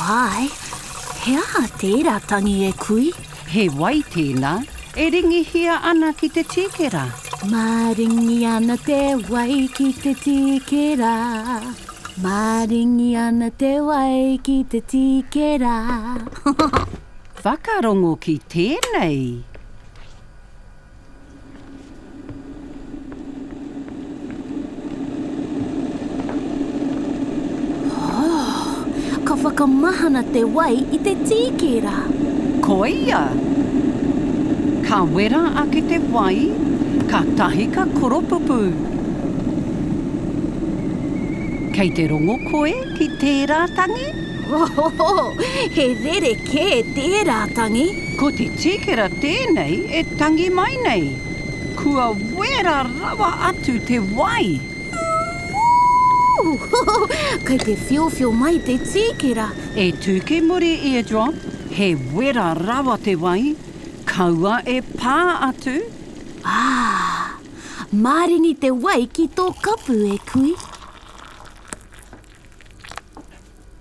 Āe, he aha tērā tangi e kui? He wai tēnā e ringihia ana ki te tīkera. Maringi ana te wai ki te tīkera. Maringi ana te wai ki te tīkera. Whakarongo ki tēnei. Oh, ka whakamahana te wai i te tīkera. Koia! Ka wera ake te wai, kātahi ka koropupū. Kei te rongo koe ki tērā tangi? Oh, he rerekē tērā tangi. Ko te tīkera tēnei e tangi mai nei. Kua wera rawa atu te wai. Ooh, kei te whiowhio mai te tīkera. E tū ki muri Eardrop, he wera rawa te wai, kaua e pā atu. Ah, māringi te wai ki tō kapu e kui.